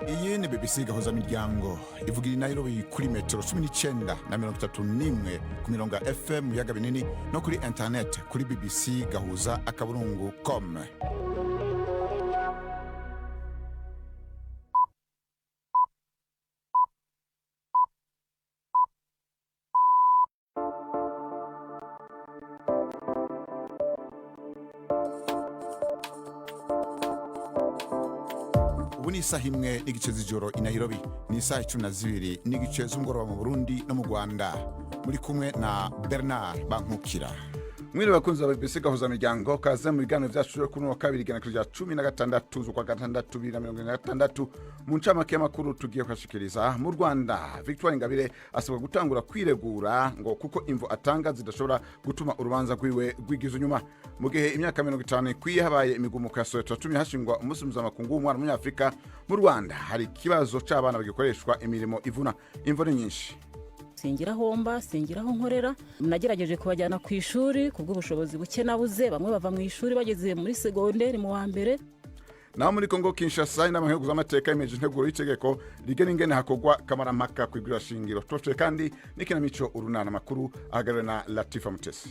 Iyi ni BBC Gahuza Miryango, ivugira i Nairobi kuri metero 19 na 31 ku mirongo ya FM mu biyaga binini no kuri internet kuri bbcgahuza.com. Ubu ni isaha 1:30 z'ijoro i Nairobi, ni isaha 12:30 z'umugoroba mu Burundi no mu Rwanda. Muri kumwe na Bernard Bankukira. Mwiriwe bakunzi ba BBC Gahuza Miryango, kaze mu biganiro vyacu vyo kuri uno wa kabiri, igenekerezo rya 16 z'ukwa gatandatu 2026. Mu ncamake y'amakuru tugiye kubashikiriza: mu Rwanda, Victoire Ingabire asabwa gutangura kwiregura ngo kuko imvo atanga zidashobora gutuma urubanza rwiwe rwigiza inyuma. Mu gihe imyaka 50 ikwiye habaye imigumuko ya Soweto yatumye hashingwa umunsi mpuzamakungu w'umwana w'umunyafurika, mu Rwanda hari ikibazo c'abana bagikoreshwa imirimo ivuna. Imvo ni nyinshi. Singira aho mba, singira aho nkorera. Nagerageje kubajyana ku ishuri, ku bw'ubushobozi buke nabuze, bamwe bava mu ishuri bageze muri segonderi mu wa mbere. Naho muri Kongo Kinshasa, inama nkuru z'amateka yemeje integuro y'itegeko rigena ingene hakorwa kamarampaka ku shingiro. Tubafitiye kandi n'ikinamico Urunana. Amakuru ahagarariwe na Latifa Mutesi.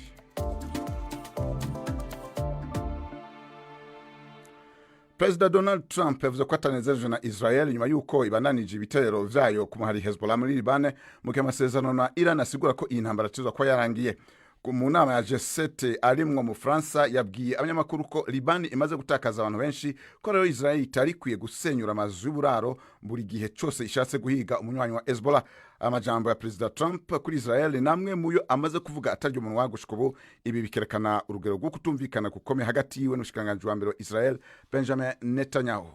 Perezida Donald Trump yavuze ko atanezerejwe na Israel nyuma y'uko ibandanije ibitero vyayo ku muhari Hezbollah muri Libane, mu gihe amasezerano na Iran asigura ko iyi ntambara atizwa kuba yarangiye. Mu nama ya G7 arimwo mu Faransa, yabwiye abanyamakuru ko Libani imaze gutakaza abantu benshi, ko rero Israel itari ikwiye gusenyura amazu y'uburaro buri gihe cose ishatse guhiga umunywanyi wa Hezbollah. Amajambo ya Perezida Trump kuri Israel namwe muyo amaze kuvuga atarya umunwa gushika ubu. Ibi bikerekana urugero rwo kutumvikana gukomeye hagati yiwe n'umushikiranganji wa mbere wa Israel, Benjamin Netanyahu.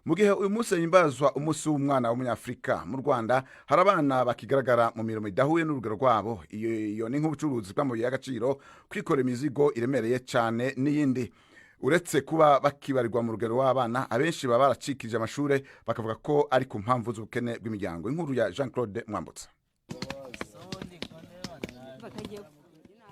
Mu gihe uyu munsi himbazwa umunsi w'umwana w'umunyafurika, mu Rwanda hari abana bakigaragara mu mirimo idahuye n'urugero rwabo. Iyo ni nk'ubucuruzi bw'amabuye y'agaciro, kwikorera imizigo iremereye cyane n'iyindi. Uretse kuba bakibarirwa mu rugero w'abana, abenshi baba baracikirije amashuri, bakavuga ko ari ku mpamvu z'ubukene bw'imiryango. Inkuru ya Jean Claude Mwambutsa.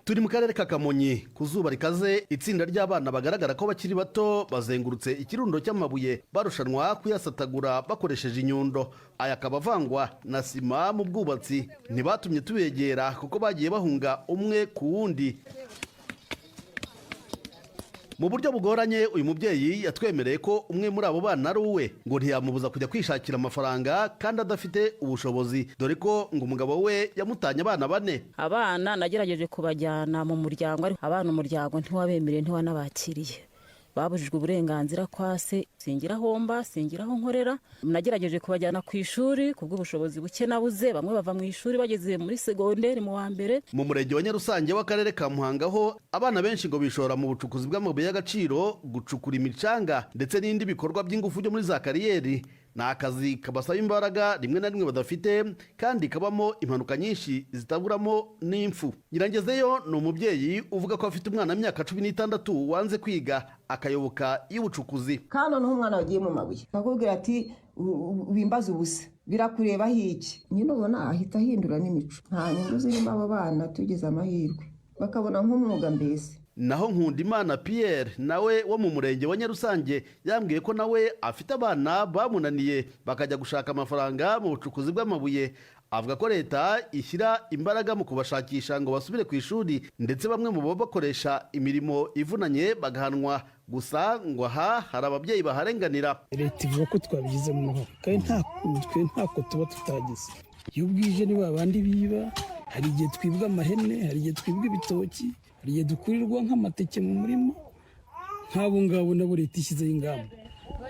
Turi mu karere ka Kamonyi ku zuba rikaze. Itsinda ry'abana bagaragara ko bakiri bato bazengurutse ikirundo cy'amabuye, barushanwa kuyasatagura bakoresheje inyundo. Aya akaba avangwa na sima mu bwubatsi. Ntibatumye tubegera kuko bagiye bahunga umwe ku wundi mu buryo bugoranye. Uyu mubyeyi yatwemereye ko umwe muri abo bana ari uwe, ngo ntiyamubuza kujya kwishakira amafaranga kandi adafite ubushobozi, dore ko ngo umugabo we yamutanye abana bane. Abana nagerageje kubajyana mu muryango, ariko abana umuryango ntiwabemereye, ntiwanabakiriye, babujijwe uburenganzira kwa se. Singira aho mba, singira aho nkorera. Nagerageje kubajyana ku ishuri, ku bw'ubushobozi buke nabuze, bamwe bava mu ishuri bageze muri segonderi mu wa mbere. Mu murenge wa Nyarusange w'akarere ka Muhanga ho, abana benshi ngo bishora mu bucukuzi bw'amabuye y'agaciro, gucukura imicanga ndetse n'indi bikorwa by'ingufu byo muri za kariyeri. Ni akazi kabasaba imbaraga rimwe na rimwe badafite, kandi kabamo impanuka nyinshi zitaburamo n'impfu. Nyirangezeyo ni umubyeyi uvuga ko afite umwana w'imyaka 16 wanze kwiga akayoboka iy'ubucukuzi. Kandi noneho umwana wagiye mu mabuye akakubwira ati: "Wimbaze ubusa, birakureba iki?" Nyine ubona ahita ahindura n'imico. Nta nyungu zirimo. Abo bana tugize amahirwe bakabona nk'umwuga mbese. Naho Nkundimana Pierre nawe wo mu murenge wa Nyarusange yambwiye ko nawe afite abana bamunaniye bakajya gushaka amafaranga mu bucukuzi bw'amabuye. Avuga ko leta ishyira imbaraga mu kubashakisha ngo basubire ku ishuri, ndetse bamwe mu bo bakoresha imirimo ivunanye bagahanwa. Gusa ngo aha hari ababyeyi baharenganira. Leta ivuga ko twabigizemo uruhare, kandi twe ntako tuba tutagize. Iyo bwije ni babandi biba, hari igihe twibwa amahene, hari igihe twibwa ibitoki, hari igihe dukurirwa nk'amateke mu murima. Nk'abo ngabo nabo leta ishyizeho ingamba,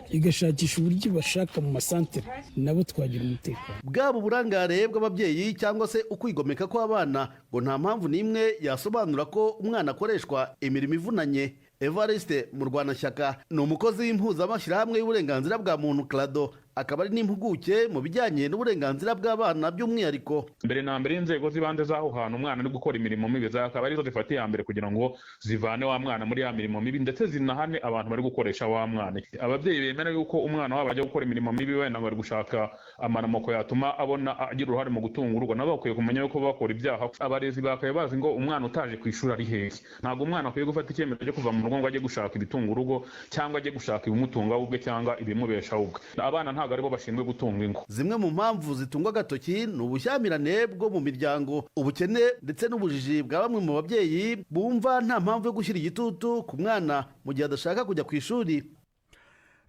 igashakisha uburyo bashaka mu masantere, nabo twagira umutekano. Bwaba uburangare bw'ababyeyi cyangwa se ukwigomeka kw'abana, ngo nta mpamvu n'imwe yasobanura ko umwana akoreshwa imirimo ivunanye. Evariste Murwanashyaka ni umukozi w'impuzamashyirahamwe y'uburenganzira bwa muntu CLADHO, akaba ari n'impuguke mu bijyanye n'uburenganzira bw'abana by'umwihariko. Mbere na mbere, inzego z'ibanze z'aho hantu umwana ari gukora imirimo mibi zakaba arizo zifata iya mbere kugira ngo zivane wa mwana muri ya mirimo mibi, ndetse zinahane abantu bari gukoresha wa mwana. Ababyeyi bemera yuko umwana wabo ajya gukora imirimo mibi, wenda ngo bari gushaka amaramoko yatuma abona agira uruhare mu gutunga urugo, nabo bakwiye kumenya yuko bakora ibyaha. Abarezi bakabaye bazi ngo umwana utaje ku ishuri ari hehe. Ntabwo umwana akwiye gufata icyemezo cyo kuva mu rugo ngo ajye gushaka ibitunga urugo, cyangwa ajye gushaka ibimutunga we ubwe cyangwa ibimubeshaho ubwe. Abana ntabwo aribo bashinzwe gutunga ingo. Zimwe mu mpamvu zitungwa agatoki ni ubushyamirane bwo mu miryango, ubukene ndetse n'ubujiji bwa bamwe mu babyeyi bumva nta mpamvu yo gushyira igitutu ku mwana mu gihe adashaka kujya ku ishuri.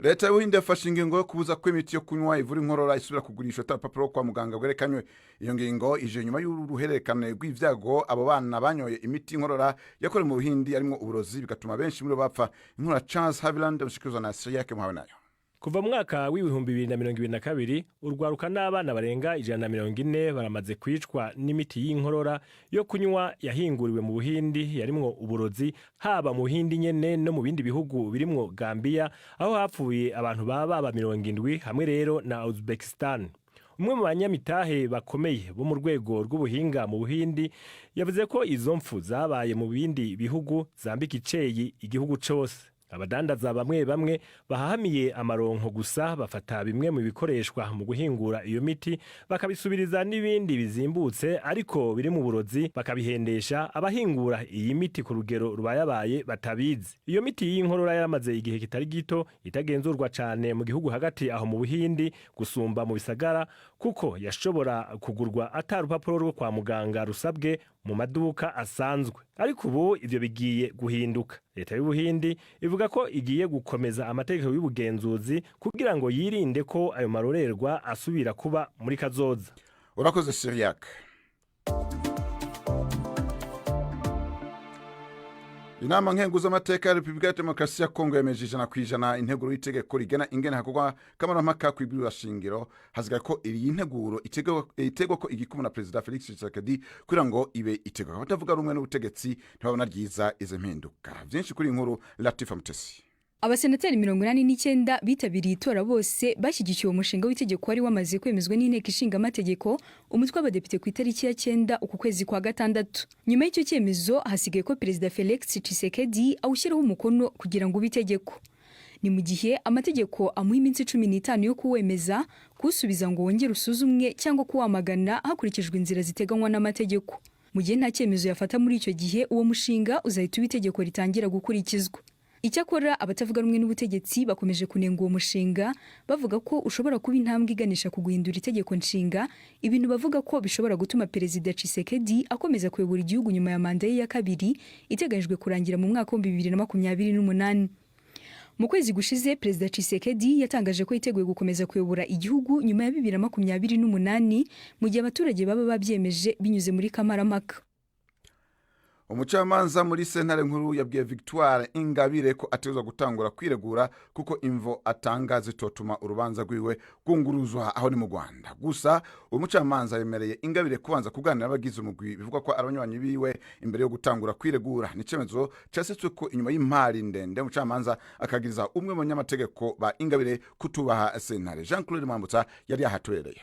Leta y'Ubuhinde yafashe ingingo yo kubuza ko imiti yo kunywa ivura inkorora isubira kugurishwa ata rupapuro kwa muganga bwerekanywe. Iyo ngingo ije nyuma y'uruhererekane rw'ibyago abo bana banyoye imiti y'inkorora yakorewe mu Buhindi harimo uburozi, bigatuma benshi muri bo bapfa. Inkuru ya Charles Haviland mushikirizwa na Siriyake Muhawe nayo. Kuva mu mwaka w'2022, urwaruka n'abana barenga 140 baramaze kwicwa n'imiti y'inkorora yo kunywa yahinguriwe mu Buhindi yarimwo uburozi, haba mu Buhindi nyene no mu bindi bihugu birimwo Gambia, aho hapfuye abantu baba 70, hamwe rero na Uzbekistan. Umwe mu banyamitahe bakomeye bo mu rwego rw'ubuhinga mu Buhindi yavuze ko izo mfu zabaye mu bindi bihugu zambika iceyi igihugu cose. Abadandaza bamwe bamwe bahahamiye amaronko gusa bafata bimwe mu bikoreshwa mu guhingura iyo miti, bakabisubiriza n'ibindi bizimbutse ariko biri mu burozi, bakabihendesha abahingura iyi miti ku rugero rubayabaye batabizi. Iyo miti y'inkorora yaramaze igihe kitari gito itagenzurwa cane mu gihugu hagati aho mu Buhindi gusumba mu bisagara, kuko yashobora kugurwa ata rupapuro rwo kwa muganga rusabwe mu maduka asanzwe. Ariko ubu ivyo bigiye guhinduka. Leta y'Ubuhindi ivuga ko igiye gukomeza amategeko y'ubugenzuzi kugira ngo yirinde ko ayo marorerwa asubira kuba muri kazoza. Urakoze, Siriyake. Inama nkenguzamateka ya Repubulika ya Demokarasi ya Kongo yemeje 100% integuro y'itegeko rigena ingene hakorwa kamarampaka kw'ibwirizwa shingiro. Hasigaye ko iyi nteguro itegwa ko igikumwe na Perezida Felix Tshisekedi kugira ngo ibe itegeko. Abatavuga rumwe n'ubutegetsi ntibabona ryiza izi mpinduka. Vyinshi kuri iyi nkuru, Latifa Mutesi. Abasenateri 89 bitabiriye itora bose bashyigikiye uwo mushinga w'itegeko wari wamaze kwemezwa n'Inteko Ishinga Amategeko, umutwe w'abadepite, ku itariki ya 9 uku kwezi kwa gatandatu. Nyuma y'icyo cyemezo hasigaye ko Perezida Felix Tshisekedi awushyiraho umukono kugira ngo ube itegeko. Ni mu gihe amategeko amuha iminsi 15 yo kuwemeza, kuwusubiza ngo wongere usuzumwe cyangwa kuwamagana hakurikijwe inzira ziteganywa n'amategeko. Mu gihe nta cyemezo yafata muri icyo gihe, uwo mushinga uzahita uba itegeko ritangira gukurikizwa. Icyakora abatavuga rumwe n'ubutegetsi bakomeje kunenga uwo mushinga, bavuga ko ushobora kuba intambwe iganisha ku guhindura itegeko nshinga, ibintu bavuga ko bishobora gutuma Perezida Tshisekedi akomeza kuyobora igihugu nyuma ya manda ye ya kabiri iteganyijwe kurangira mu mwaka w'2028. Mu kwezi gushize, Perezida Tshisekedi yatangaje ko yiteguye gukomeza kuyobora igihugu nyuma ya 2028, mu gihe abaturage baba babyemeje binyuze muri kamarampaka. Umucamanza muri Sentare Nkuru yabwiye Victoire Ingabire ko ategerezwa gutangura kwiregura, kuko imvo atanga zitotuma urubanza rwiwe rwunguruzwa. Aho ni mu Rwanda. Gusa uwo mucamanza yemereye Ingabire kubanza kuganira n'abagize umugwi bivugwa ko ari abanywanyi biwe imbere yo gutangura kwiregura. Ni icyemezo cyasetswe ko inyuma y'impari ndende, umucamanza akagiriza umwe mu banyamategeko ba Ingabire kutubaha sentare. Jean Claude Mwambutsa yari yahatubereye.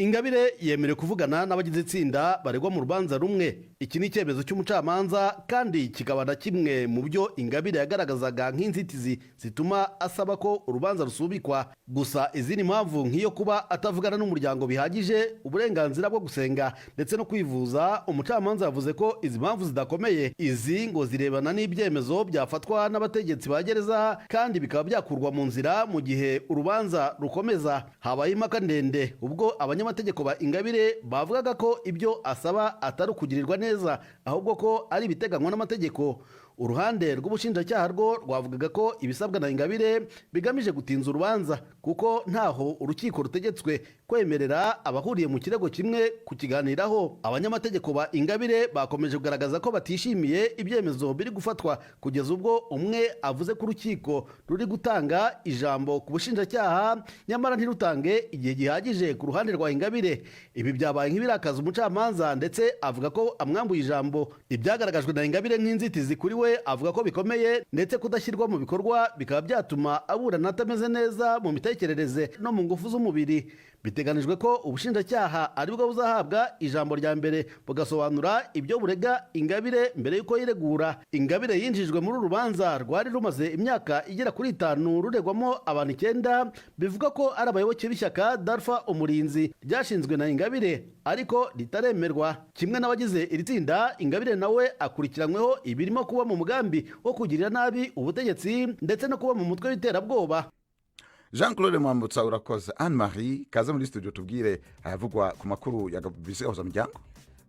Ingabire yemerewe kuvugana n'abagize itsinda baregwa mu rubanza rumwe. Iki ni icyemezo cy'umucamanza kandi kikaba na kimwe mu byo Ingabire yagaragazaga nk'inzitizi zituma asaba ko urubanza rusubikwa. Gusa izindi mpamvu, nk'iyo kuba atavugana n'umuryango bihagije, uburenganzira bwo gusenga ndetse no kwivuza, umucamanza yavuze ko izi mpamvu zidakomeye. Izi ngo zirebana n'ibyemezo byafatwa n'abategetsi ba gereza kandi bikaba byakurwa mu nzira mu gihe urubanza rukomeza. Habaye impaka ndende ubwo abanyamategeko ba Ingabire bavugaga ko ibyo asaba atari ukugirirwa neza, ahubwo ko ari ibiteganywa n'amategeko. Uruhande rw'ubushinjacyaha rwo rwavugaga ko ibisabwa na Ingabire bigamije gutinza urubanza, kuko ntaho urukiko rutegetswe kwemerera abahuriye mu kirego kimwe kukiganiraho. Abanyamategeko ba Ingabire bakomeje kugaragaza ko batishimiye ibyemezo biri gufatwa, kugeza ubwo umwe avuze ko urukiko ruri gutanga ijambo ku bushinjacyaha nyamara ntirutange igihe gihagije ku ruhande rwa Ingabire. Ibi byabaye nk'ibirakaza umucamanza, ndetse avuga ko amwambuye ijambo. Ibyagaragajwe na Ingabire nk'inzitizi kuri we avuga ko bikomeye, ndetse kudashyirwa mu bikorwa bikaba byatuma aburana atameze neza mu mitekerereze no mu ngufu z'umubiri. Biteganijwe ko ubushinjacyaha aribwo buzahabwa ijambo rya mbere, bugasobanura ibyo burega Ingabire mbere y'uko yiregura. Ingabire yinjijwe muri uru rubanza rwari rumaze imyaka igera kuri 5 ruregwamo abantu icyenda bivuga ko ari abayoboke b'ishyaka Dalfa Umurinzi ryashinzwe na Ingabire ariko ritaremerwa. Kimwe n'abagize iri tsinda, Ingabire nawe akurikiranyweho ibirimo kuba mu mugambi wo kugirira nabi ubutegetsi ndetse no kuba mu mutwe w'iterabwoba. Jean Claude Mwambutsa, urakoze. Anne Marie, kaze muri studio, tubwire ayavugwa ku makuru ya BBC Gahuza Miryango.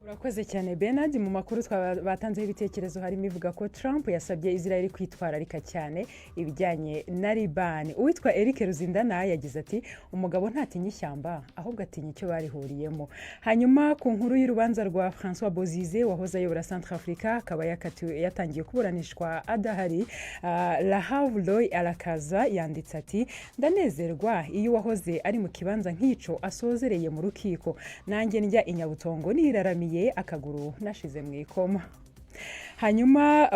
Urakoze cyane, Bernard. Mu makuru batanzeho ibitekerezo harimo ivuga ko Trump yasabye Israel kwitwararika cyane ibijyanye na Libani. Uwitwa Eric Ruzindana yagize ati: "Umugabo ntatinya ishyamba, ahubwo atinya icyo barihuriyemo." Hanyuma ku nkuru y'urubanza rwa Francois Bozize wahoze ayobora Centrafrica, akaba yakatiwe, yatangiye kuburanishwa adahari, Rahav Roy arakaza yanditse ati: "Ndanezerwa iyo uwahoze ari mu kibanza nk'icyo asozereye mu rukiko, nanjye ndya inyabutongo niraramiye, akaguru nashize mu ikoma." Hanyuma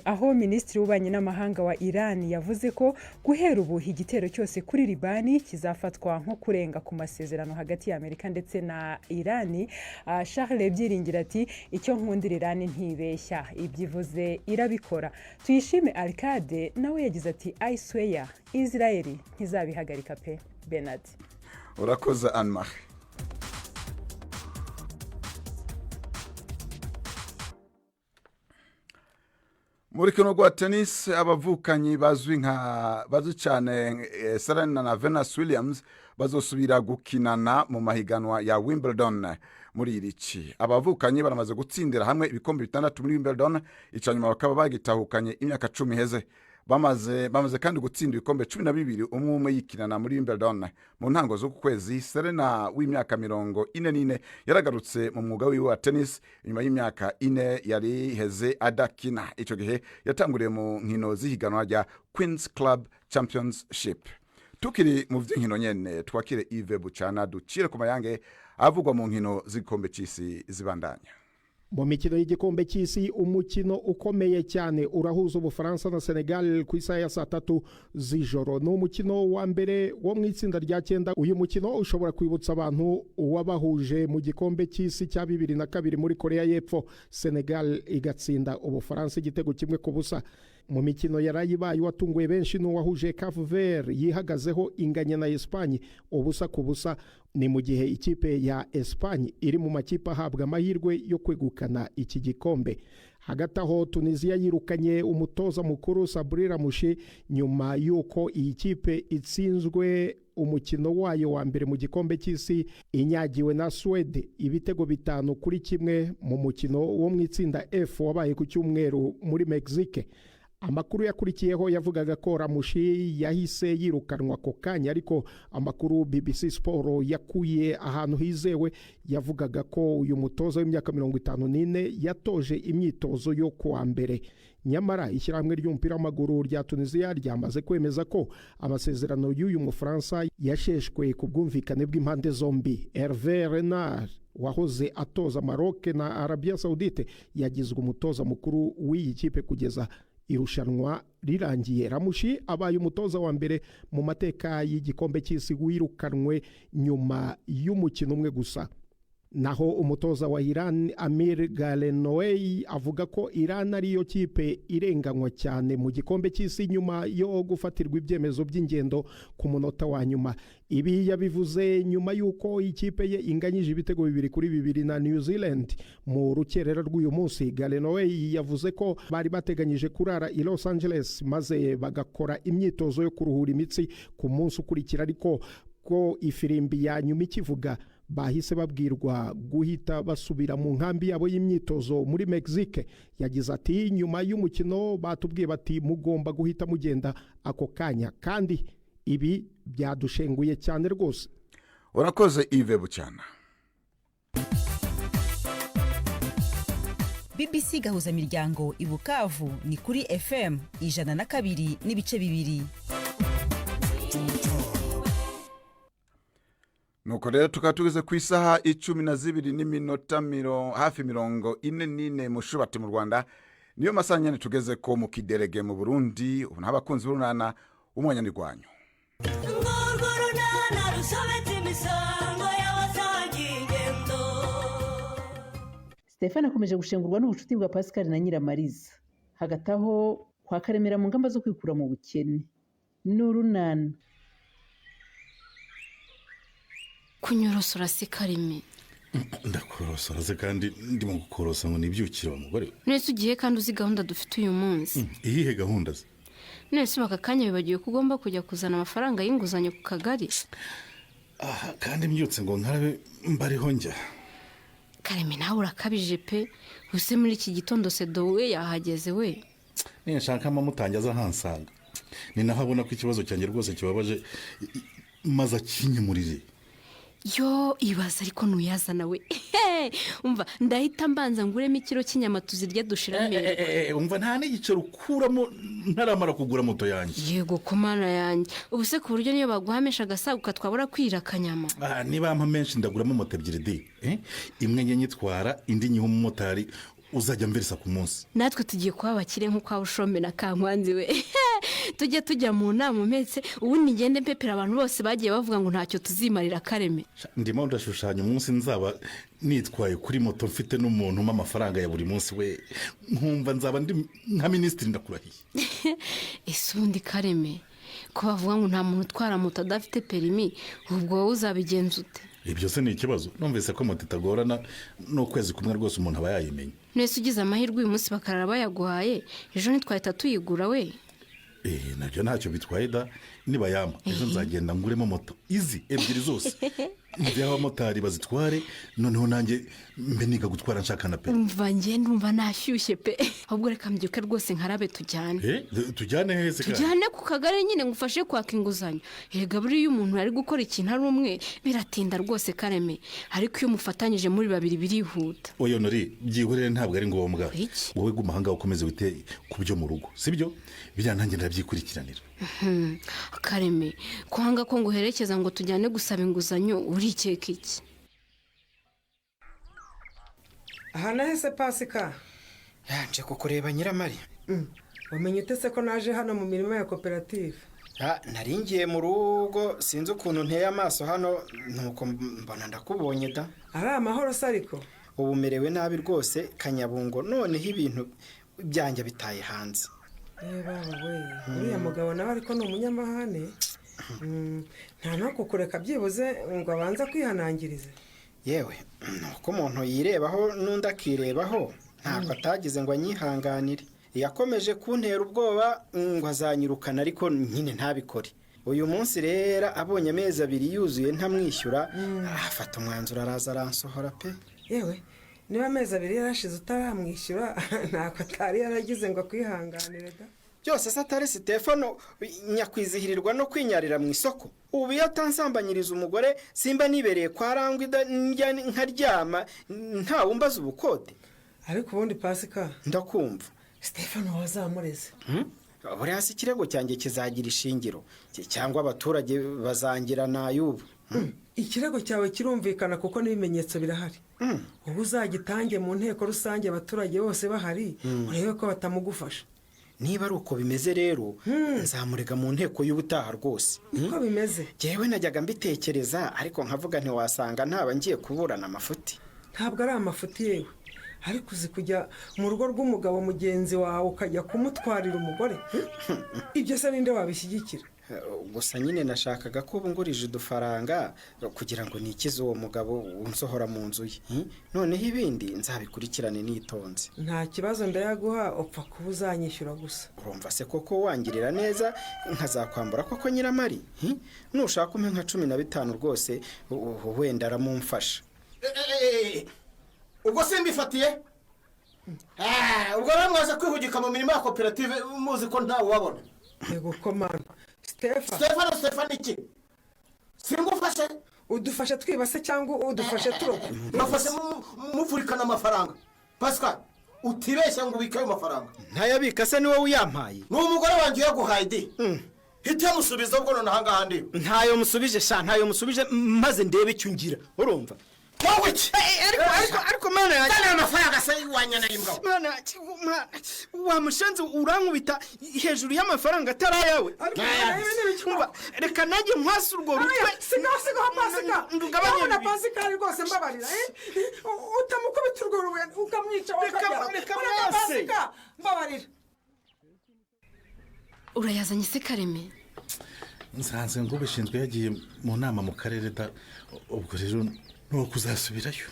aho minisitiri w'ububanyi n'amahanga wa Iran yavuze ko guhera ubu igitero cyose kuri Libani kizafatwa nko kurenga ku masezerano hagati ya Amerika ndetse na Iran, Charles Byiringira ati: "Icyo nkundira Iran, ntibeshya, ibyo ivuze irabikora." Tuyishime Arcade nawe yagize ati: "I swear, Israel ntizabihagarika pe." Bernard. Urakoze, Anne Marie. Muri kino rwa tennis, abavukanyi bazwi nka bazwi cyane Serena na Venus Williams bazosubira gukinana mu mahiganwa ya Wimbledon muri iri ci. Abavukanyi baramaze gutsindira hamwe ibikombe bitandatu muri Wimbledon, icya nyuma bakaba bagitahukanye imyaka 10 iheze. Bamaze kandi gutsinda ibikombe 12 umwe umwe yikinana muri Wimbledon. Mu ntango z'uku kwezi, Serena w'imyaka 44 yaragarutse mu mwuga wiwe wa tennis inyuma y'imyaka 4 yari iheze adakina. Icyo gihe yatanguriye mu nkino z'ihiganwa rya Queen's Club Championship. Tukiri mu by'inkino nyene, twakire Yves Bucana, ducire ku mayange avugwa mu nkino z'igikombe c'isi zibandanya. Mu mikino y'igikombe cy'isi, umukino ukomeye cyane urahuza Ubufaransa na Senegal ku isaha ya saa 3 z'ijoro. Ni umukino wa mbere wo mu itsinda rya cyenda. Uyu mukino ushobora kwibutsa abantu uwabahuje mu gikombe cy'isi cya 2002 muri Korea y'Epfo, Senegal igatsinda Ubufaransa igitego 1-0. Mu mikino yarayibaye, watunguye benshi n'uwahuje Cape Verde yihagazeho inganya na Espagne 0-0. Ni mu gihe ikipe ya Espagne iri mu makipe ahabwa amahirwe yo kwegukana iki gikombe. Hagati aho, Tunisia yirukanye umutoza mukuru Sabri Lamouchi nyuma y'uko iyi kipe itsinzwe umukino wayo wa mbere mu gikombe cy'isi, inyagiwe na Suwede ibitego 5-1 mu mukino wo mu itsinda F wabaye ku cyumweru muri Mexique. Amakuru yakurikiyeho yavugaga ko Lamouchi yahise yirukanwa ako kanya, ariko amakuru BBC Sport yakuye ahantu hizewe yavugaga ko uyu mutoza w'imyaka 54 yatoje imyitozo yo kuwa mbere. Nyamara ishyirahamwe ry'umupira w'amaguru rya Tunisia ryamaze kwemeza ko amasezerano y'uyu Mufaransa yasheshwe ku bwumvikane bw'impande zombi. Hervé Renard wahoze atoza Maroc na Arabia Saoudite yagizwe umutoza mukuru w'iyi kipe kugeza irushanwa rirangiye. Lamouchi abaye umutoza wa mbere mu mateka y'igikombe cy'isi wirukanwe nyuma y'umukino umwe gusa. Naho umutoza wa Iran, Amir Ghalenoei, avuga ko Iran ariyo kipe irenganywa cyane mu gikombe cy'isi nyuma yo gufatirwa ibyemezo by'ingendo ku munota wa nyuma. Ibi yabivuze nyuma y'uko ikipe ye inganyije ibitego 2-2 na New Zealand mu rukerera rw'uyu munsi. Ghalenoei yavuze ko bari bateganyije kurara i Los Angeles maze bagakora imyitozo yo kuruhura imitsi ku munsi ukurikira, ariko ko ifirimbi ya nyuma ikivuga bahise babwirwa guhita basubira mu nkambi yabo y'imyitozo muri Mexique. Yagize ati: "Nyuma y'umukino batubwiye bati mugomba guhita mugenda ako kanya, kandi ibi byadushenguye cyane rwose." Urakoze, Yves Bucyana. BBC Gahuzamiryango i Bukavu ni kuri FM 102.2. Nuko rero tukaba tugeze ku isaha 12 n'iminota hafi 44 mu Shubati mu Rwanda. Niyo masaha nyene tugeze ko mu Kiderege mu Burundi. Ubu n'abakunzi b'urunana, umwanya ni rwanyu. Urwo runana rusobetse imisango y'abasangiye ingendo. Stefani akomeje gushengurwa n'ubucuti bwa Pascal na Nyiramariza. Hagati aho kwa Karemera mu ngamba zo kwikura mu bukene. Ni urunana. Kunyorosora si Karime? Ndakorosora se kandi ndimo gukorosa ngo nibyukire wa mugore we? Nese ugiye kandi uzi gahunda dufite uyu munsi? Iyihe gahunda se? None se aka kanya bibagiwe ko ugomba kujya kuzana amafaranga y'inguzanyo ku kagari? Aha, kandi mbyutse ngo nkarabe mbariho njya. Kareme, nawe urakabije pe. Use muri iki gitondo Sedo we yahageze we? Ninshaka amamutange aza ahansanga, ni naho abona ko ikibazo cyanjye rwose kibabaje, maze akinyemurire. Yo, ibaza ariko ntuyazana we. Umva, ndahita mbanza nguremo ikiro cy'inyama tuzirye dushira amerwe. Umva, nta n'igiceri ukuramo ntaramara kugura moto yanjye. Yego ko mana yanjye, ubu se ku buryo niyo baguha menshi agasaguka twabura kwira akanyama? Ah, niba ampa menshi ndaguramo moto ebyiri di. Imwe njye nyitwara, indi nyiha umumotari uzajya mverisa ku munsi. Natwe tugiye kuba abakire nk'uko waba ushombe na Kankwanzi we. Tujye tujya mu nama umpetse, ubundi ngende mpepera abantu bose bagiye bavuga ngo ntacyo tuzimarira, Kareme. Ndimo ndashushanya umunsi nzaba nitwaye kuri moto, mfite n'umuntu umpa amafaranga ya buri munsi we, nkumva nzaba ndi nka minisitiri, ndakurahiye. Ese ubundi Kareme, ko bavuga ngo nta muntu utwara moto adafite perimi, ubwo wowe uzabigenza ute? Ibyo se ni ikibazo? Numvise ko moto itagorana, n'ukwezi kumwe rwose umuntu aba yayimenya. Nese ugize amahirwe uyu munsi bakarara bayaguhaye, ejo ntitwahita tuyigura we? Eh, nabyo ntacyo bitwaye da. Niba yampa ejo nzagenda nguremo moto izi ebyiri zose, nzihe abamotari bazitware, noneho nanjye mbe niga gutwara nshaka na perimi. Umva, njye ndumva nashyushye pe. Ahubwo reka mbyuke rwose nkarabe tujyane. Eh, tujyane hehe se kandi? Tujyane ku kagari nyine, ngufashe kwaka inguzanyo. Erega buriya iyo umuntu ari gukora ikintu ari umwe biratinda rwose, Kareme, ariko iyo mufatanyije muri babiri birihuta. Oya Nori, byihorere, ntabwo ari ngombwa. Iki? Wowe guma ahangaha ukomeze wite ku byo mu rugo, sibyo? Biriya nanjye ndabyikurikiranira. Kareme, kwanga ko nguherekeza ngo tujyane gusaba inguzanyo, urikeka iki? Aha nahese, Pasika? Yanje kukureba, Nyiramari. Wamenye ute se ko naje hano mu mirima ya koperative? Nari ngiye mu rugo, sinzi ukuntu nteye amaso hano, nuko mbona ndakubonye da. Ari amahoro se ariko? Ubu merewe nabi rwose, Kanyabungo, noneho ibintu byanjye bitaye hanze. Baba we, uriya mugabo nawe ariko ni umunyamahane. Nta no kukureka byibuze ngo abanze kwihanangirize. Yewe, nuko umuntu yirebaho n'undi akirebaho, ntabwo atagize ngo anyihanganire. Yakomeje kuntera ubwoba ngo azanyirukana, ariko nyine ntabikore. Uyu munsi rero abonye amezi 2 yuzuye ntamwishyura, afata umwanzuro araza aransohora pe. Yewe, niba amezi 2 yarashize utaramwishyura, ntako atari yaragize ngo akwihanganire da. Byose se atari Sitefano nyakwizihirirwa no kwinyarira mu isoko? Ubu iyo atansambanyiriza umugore simba nibereye kwa Rangwa nkaryama ntawumbaza ubukode. Ariko ubundi Pasika, ndakumva. Stefano wazamureze. Buriya se ikirego cyanjye kizagira ishingiro, cyangwa abaturage bazangira n'ay'ubu? Ikirego cyawe kirumvikana kuko n'ibimenyetso birahari. Ubu uzagitange mu nteko rusange abaturage bose bahari, urebe ko batamugufasha. Niba ari uko bimeze rero, nzamurega mu nteko y'ubutaha rwose. Niko bimeze. Njyewe najyaga mbitekereza, ariko nkavuga ntiwasanga ntaba ngiye kuburana amafuti. Ntabwo ari amafuti yewe, ariko uzi kujya mu rugo rw'umugabo mugenzi wawe ukajya kumutwarira umugore? Ibyo se ninde wabishyigikira? Gusa nyine nashakaga ko ngurije udufaranga kugira ngo nikize uwo mugabo unsohora mu nzu ye, noneho ibindi nzabikurikirane nitonze. Nta kibazo, ndayaguha, upfa kuba uzanyishyura gusa. Urumva se koko wangirira neza nkazakwambura koko, Nyiramari? Nushaka umpe nka 15 rwose, wenda aramumfasha. Ubwo simbifatiye, ubwo rero mwaza kwihugika mu mirimo ya koperative muzi ko ntawe ubabona. Yego komana Stefa. Stefano, Stefano iki? Singufashe. Udufashe twibase cyangwa udufashe turoba? Mbafashe muvurikana amafaranga. Pascal, utibeshya ngo ubike ayo mafaranga. Ntayabika se ni wowe uyampaye? Ni umugore wanjye uyaguhaye di. Hita musubiza ubwo none ahangaha ndi. Ntayo musubije sha, ntayo musubije, maze ndebe icyo ngira. Urumva? Wowe iki? Ariko mana yanjye. Zana amafaranga se wanyana y'imbwa. Mana, wa mushenzi, urankubita hejuru y'amafaranga atari ayawe. Umva, reka nanjye nkwase urwo rutwe. Sigaho, sigaho Pasika. Ndugabanye Pasika rwose, mbabarira. Utamukubita urwo rubuye ukamwica. Reka mwase. Pasika, mbabarira. Urayazanye se Kareme? Nsanze ngo ubishinzwe yagiye mu nama mu karere da, ubwo rero nuko uzasubirayo.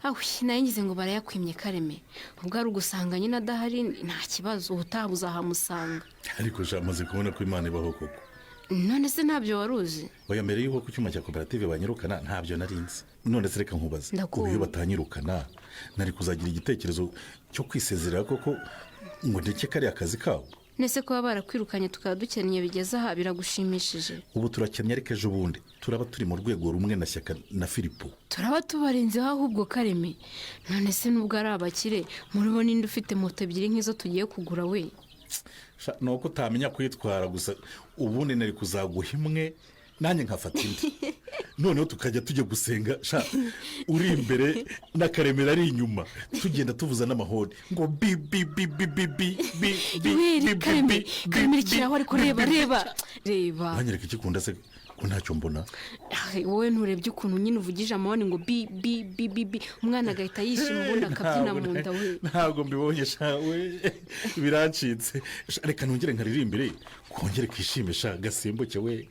Awi, nayo ngize ngo barayakwimye Kareme. Ubwo ari ugusanga nyine adahari, nta kibazo, ubutaha uzahamusanga. Ariko sha, maze kubona ko Imana ibaho koko. None se ntabyo wari uzi? Oya, mbere y'uko ku cyuma cya koperative banyirukana ntabyo nari nzi. None se reka nkubaze, Ndakumva. ubu iyo batanyirukana nari kuzagira igitekerezo cyo kwisezerera koko ngo ndeke kariya kazi kabo? Nese kuba barakwirukanye tukaba dukennye bigeze aha biragushimishije? Ubu turakennye, ariko ejo bundi turaba turi mu rwego rumwe na Shyaka na Filipo. Turaba tubarenzeho ahubwo, Kareme. None se nubwo ari abakire, muri bo ninde ufite moto ebyiri nk'izo tugiye kugura we? Sha, ni uko utamenya kwitwara gusa. Ubundi nari kuzaguha imwe nanjye nkafata indi, noneho tukajya tujya gusenga sha, uri imbere n'Akaremera ari inyuma, tugenda tuvuza n'amahoni ngo bi bi bi bi bi bi bi bi Weri bi Kareme, bi bi Kareme, bi rekeraho ariko. bi, Reba, bi, bi. reba, reba. Uranyereka icyo ukunda se ko ntacyo mbona? Ah, wowe nturebye ukuntu nyine uvugije amahoni ngo bi bi bi bi bi, umwana agahita yishima, ubundi akabyina mu nda we. Ntabwo mbibonye sha, we birancitse. Sha, reka nongere nkaririmbire kongere kishime sha, gasimbuke we,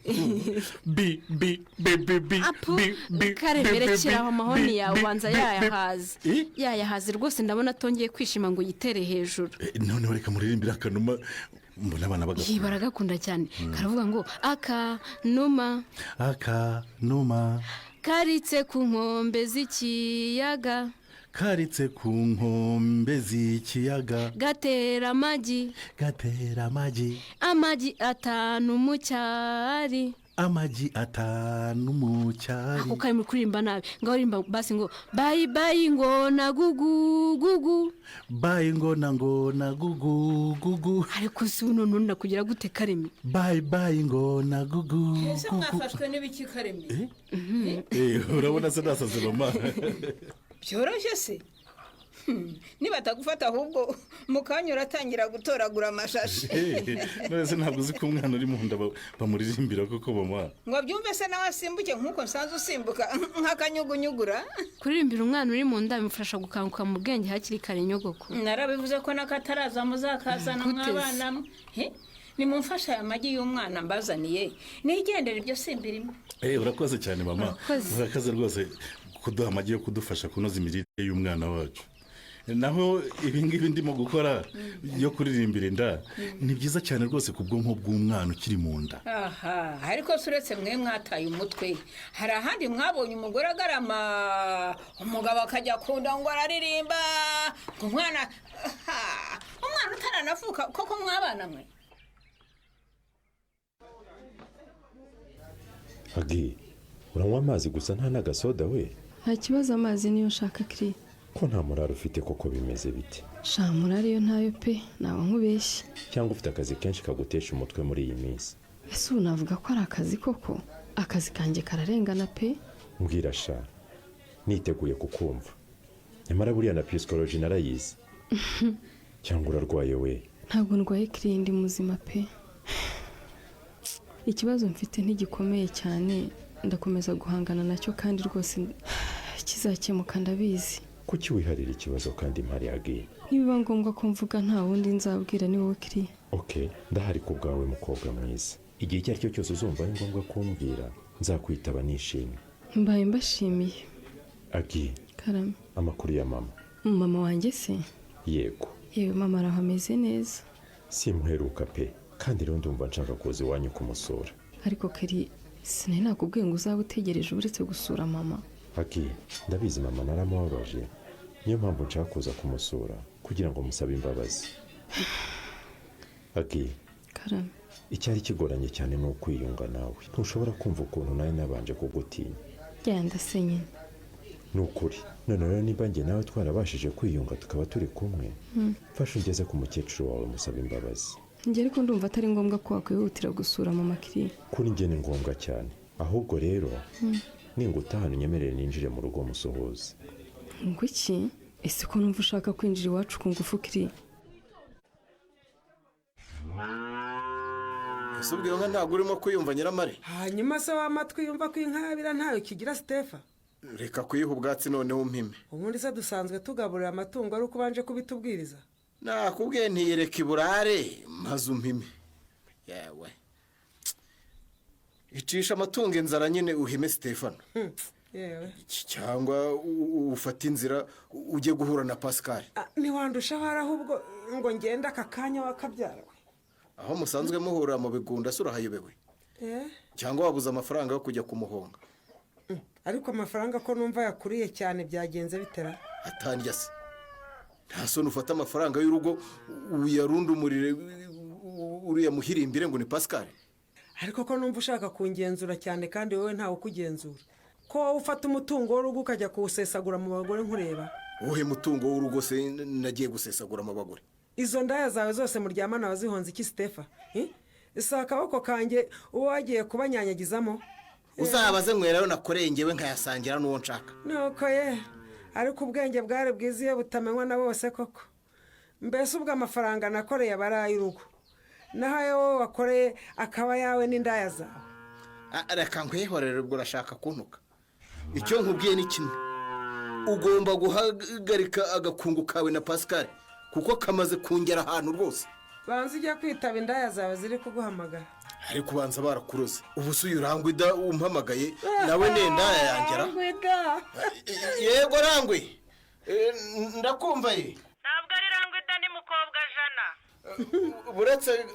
bi bi bi bi bi Apu, bi bi Kareme, bi, bi, rekeraho bi, amahoni bi, yawe, bi, ubanza bi, bi. yayahaze. Eh? Yayahaze rwose, ndabona atongeye kwishima ngo yitere hejuru. Noneho reka muririmbire akanuma, mbona abana Iyi bagakunda. baragakunda cyane. Karavuga ngo akanuma Akanuma karitse ku nkombe z'ikiyaga, karitse ku nkombe z'ikiyaga, gatera amagi, gatera amagi, amagi 5 mu cyari. Amagi 5 mu cyari. Ako kari muri kuririmba nabi. Ngaho ririmba basi ngo bayi bayi ngona gugu gugu. Bayi ngona ngona gugu gugu. Ariko si ubu none nakugira gute, Kareme? Bayi bayi ngona gugu Ese gugu. mwafashwe n'ibiki, Kareme? Urabona se nasaze mama? Byoroshye se? Nibatagufata ahubwo mu kanya uratangira gutoragura amashashi. None se ntabwo uzi ko umwana uri mu nda bamuririmbira koko mama? Ngo abyumve se nawe asimbuke nk'uko nsanzwe usimbuka nk'akanyugunyugura? Kuririmbira umwana uri mu nda bimufasha gukanguka mu bwenge hakiri kare, nyogoko. Narabivuze ko n'akataraza muzakazana. Gute se? Mwabana mwe. Nimumfashe aya magi y'umwana mbazaniye nigendere, ibyo simbirimo. Urakoze cyane mama. Urakoze. Urakoze rwose kuduha amagi yo kudufasha kunoza imirire y'umwana wacu. Naho ibi ngibi ndimo gukora yo kuririmbira inda ni byiza cyane rwose ku bwonko bw'umwana ukiri mu nda. Aha, ariko se uretse mwe mwataye umutwe, hari ahandi mwabonye umugore agarama, umugabo akajya kunda ngo araririmba ngo umwana, aha, umwana utaranavuka koko mwabana mwe? Agi, uranywa amazi gusa nta n'agasoda we? Nta kibazo, amazi niyo nshaka, kiri. Ko nta muraro ufite koko, bimeze bite? Sha, murare yo ntayo pe, naba nkubeshye. Cyangwa ufite akazi kenshi kagutesha umutwe muri iyi minsi? Ese ubu navuga ko ari akazi koko? Akazi kanjye kararengana pe. Mbwira sha, niteguye kukumva. Nyamara buriya na psychology narayizi. Cyangwa urarwaye we? Ntabwo ndwaye kiri, ndi muzima pe. Ikibazo mfite ntigikomeye cyane, ndakomeza guhangana nacyo kandi rwose kizakemuka, ndabizi. Kuki wiharira ikibazo kandi mpari, Agi? Nibiba ngombwa ko mvuga, nta wundi nzabwira, ni wowe kiri. Ok, ndahari ku bwawe mukobwa mwiza. Igihe icyo ari cyo cyose uzumva ari ngombwa kumbwira, nzakwitaba nishimye. Mbaye mbashimiye. Agi. Karame. Amakuru ya mama? Mama wanjye se? Yego. Yewe, mama araho ameze neza. Simuheruka pe, kandi rero ndumva nshaka kuza iwanyu kumusura. Ariko keri, sinari nakubwiye ngo uzaba utegereje uretse gusura mama? Agi, ndabizi, mama naramubabaje, niyo mpamvu nshaka kuza kumusura kugira ngo musabe imbabazi. Agi. Karame. Icyari kigoranye cyane ni ukwiyunga nawe. Ntushobora kumva ukuntu nawe nabanje kugutinya. Genda se nyine. Ni ukuri. None rero niba njye nawe twarabashije kwiyunga tukaba turi kumwe, mfashe ungeze ku mukecuru wawe musaba imbabazi. Njye ariko ndumva atari ngombwa ko wakwihutira gusura mama, kiri. Kuri njye ni ngombwa cyane. Ahubwo rero ningutahana unyemerere ninjire mu rugo musuhuze. Ngo iki? Ese ko numva ushaka kwinjira iwacu ku ngufu, kiri? Ese ubwo iyo nka ntabwo urimo kuyumva, Nyiramare? Hanyuma se w'amatwi yumva ko inka yabira ntayo kigira, Sitefa? Reka kuyiha ubwatsi noneho umpime. Ubundi se dusanzwe tugaburira amatungo ari uko ubanje kubitubwiriza? Nakubwiye ntiyereka iburare maze umpime. Yewe, icisha amatungo inzara nyine uhime, Sitefano. Yewe. Cyangwa ufate inzira ujye guhura na Pascal. Ntiwandusha aho ari, ahubwo ngo ngende aka kanya, wakabyara we. Aho musanzwe muhura mu bigunda se urahayobewe? Eh? Cyangwa wabuze amafaranga yo kujya kumuhonga? Ariko amafaranga ko numva yakuriye cyane, byagenze bitera? Atandya se, nta soni ufata amafaranga y'urugo uyarundumurire uriya muhirimbire ngo ni Pascal? Ariko ko numva ushaka kungenzura cyane, kandi wowe ntawe ukugenzura, ko wowe ufata umutungo w'urugo ukajya kuwusesagura mu bagore nkureba? Uwuhe mutungo w'urugo se nagiye gusesagura mu bagore? Izo ndaya zawe zose muryamana wazihonze iki, Sitefa? Si akaboko kanjye uba wagiye kubanyanyagizamo? Uzabaze nwerayo nakoreye ngewe, nkayasangira n'uwo nshaka. Nuko ye, ariko ubwenge bwari bwiza iyo butamenywa na bose koko. Mbese ubwo amafaranga nakoreye aba ari ay'urugo, naho ayo wowe wakoreye akaba ayawe n'indaya zawe? Ah, reka nkwihorere, ubwo urashaka kuntuka. Icyo nkubwiye ni kimwe: ugomba guhagarika agakungu kawe na Pascal, kuko kamaze kungera ahantu rwose. Banza ujya kwitaba indaya zawe ziri kuguhamagara. Ariko ubanza barakuroze. Ubu se uyu Rangwida umpamagaye nawe ni indaya yangera? Rangwida. Yego Rangwe. Ndakumva ye. Ntabwo ari Rangwida, ni mukobwa jana.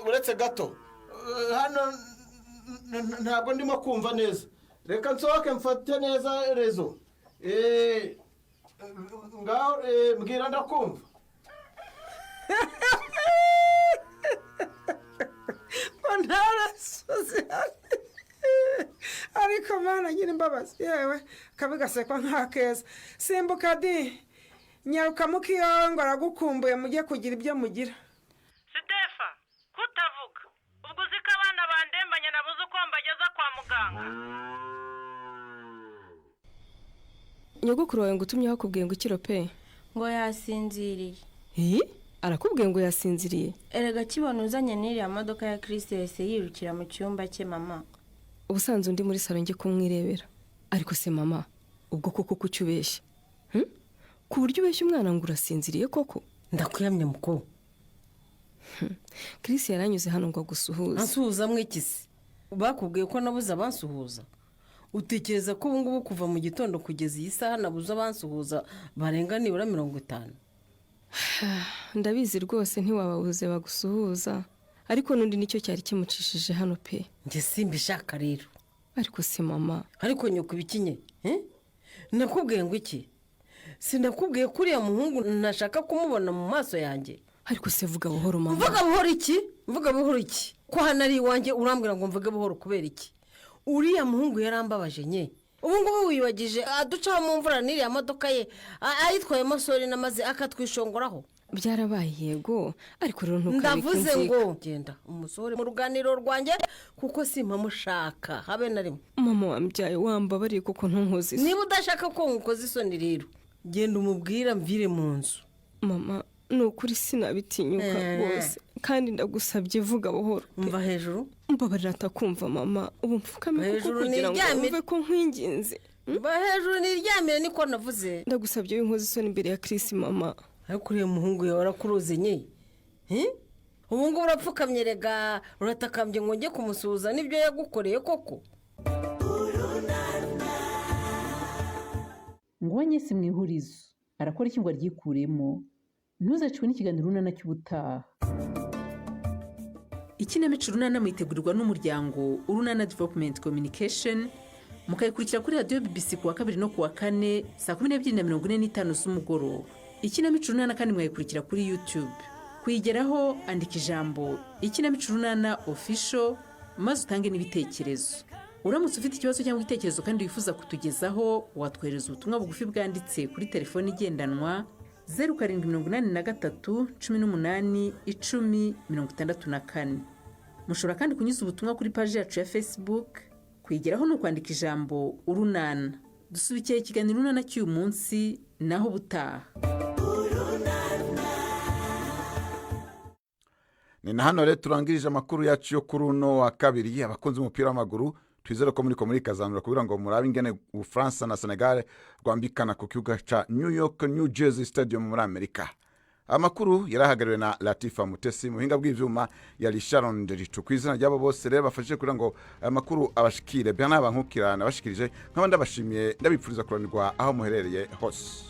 Buretse gato. Hano ntabwo ndimo kumva neza, reka nsohoke mfate neza réseau. Ngaho mbwira, ndakumva. Ngo ntarasoze. Ariko Mana nyiri imbabazi, yewe, kabi gasekwa nk'akeza. Simbuka di, nyaruka mukiyowe ngo aragukumbuye, mujye kugira ibyo mugira. Sitefa, kutavuga ubwo uzi ko abana bandembanye, nabuze uko mbageza kwa muganga. Nyogokuru wawe ngo utumye akubwiye ngo ikiro pe? Ngo yasinziriye. Iyi arakubwiye ngo yasinziriye? Erega kibona uzanye n'iriya modoka ya Kirisi yahise yirukira mu cyumba cye, mama. Ubusanzwe undi muri salo njye kumwirebera. Ariko se mama, ubwo koko kuki ubeshya? Ku buryo ubeshya umwana ngo urasinziriye koko? Ndakwiyamye mukuru. Kirisi yaranyuze hano ngo agusuhuze. Ansuhuza mwikisi? Bakubwiye ko nabuze abansuhuza? Utekereza ko ubu ngubu kuva mu gitondo kugeza iyi saha nabuze abansuhuza barenga nibura 50? Ndabizi rwose, ntiwababuze bagusuhuza, ariko n'undi nicyo cyari kimucishije hano pe. Njye simbishaka rero. Ariko se mama? Ariko nyoko ibikinye, eh? Nakubwiye ngo iki? Sinakubwiye ko uriya muhungu ntashaka kumubona mu maso yanjye? Ariko se vuga buhoro, mama. Mvuga buhoro iki? Mvuga buhoro iki ko hano ari iwanjye? Urambwira ngo mvuge buhoro kubera iki? Uriya muhungu yarambabaje nye. Ubu ngubu wiyibagije aducaho mu mvura n'iriya modoka ye ayitwayemo sori, maze akatwishongoraho? Byarabaye yego, ariko rero ntukabike Ndavuze inzika. ngo genda umusohore mu ruganiriro rwanjye, kuko simpamushaka habe na rimwe. Mama wambyaye, wambabariye kuko ntunkoze isoni. Niba udashaka ko ngukoza isoni rero, genda umubwira mvire mu nzu. Mama, ni ukuri sinabitinyuka rwose, kandi ndagusabye vuga buhoro pe. Mva hejuru. Mbabarira atakumva mama, ubu mfukame kuko Hejuru kugira ngo niryamire. wumve ko nkwinginze. Mva hejuru niryamire, niko navuze. Ndagusabye w'inkozi isoni imbere ya Kirisi, mama. Ariko uriya muhungu yawe arakuruze nye. Ubu ngubu urapfukamye rega, uratakambye ngo njye kumusuhuza n'ibyo yagukoreye koko? Ngo Agnès mu ihurizo arakora iki ngo aryikuremo? Ntuzacwe n'ikiganiro Urunana cy'ubutaha. Ikinamico Urunana muyitegurirwa n'umuryango Urunana Development Communication, mukayikurikira kuri radiyo BBC ku wa kabiri no ku wa kane saa 12:45 z'umugoroba. Ikinamico Urunana kandi mwayikurikira kuri YouTube. Kuyigeraho, andika ijambo "Ikinamico Urunana Official" maze utange n'ibitekerezo. Uramutse ufite ikibazo cyangwa igitekerezo kandi wifuza kutugezaho, watwohereza ubutumwa bugufi bwanditse kuri telefoni igendanwa 0783181064. Mushobora kandi kunyuza ubutumwa kuri paji yacu ya Facebook. Kuyigeraho ni ukwandika ijambo "Urunana". Dusubikiye ikiganiro Urunana cy'uyu munsi, naho ubutaha. Ni na hano rero turangirije amakuru yacu yo kuri uno wa kabiri. Abakunzi b'umupira w'amaguru, twizere ko muri ko muri kazanura kugira ngo murabe ingene Ubufaransa na Senegal rwambikana ku kibuga ca New York New Jersey Stadium muri Amerika. Amakuru yarahagariwe na Latifa Mutesi, mu buhinga bw'ivyuma yari Sharon Nderitu. Ku izina ry'abo bose rero bafashije kugira ngo aya makuru abashikire, Bernard Bankukira nabashikirije, nkaba ndabashimiye, ndabipfuriza kuranirwa aho muherereye hose.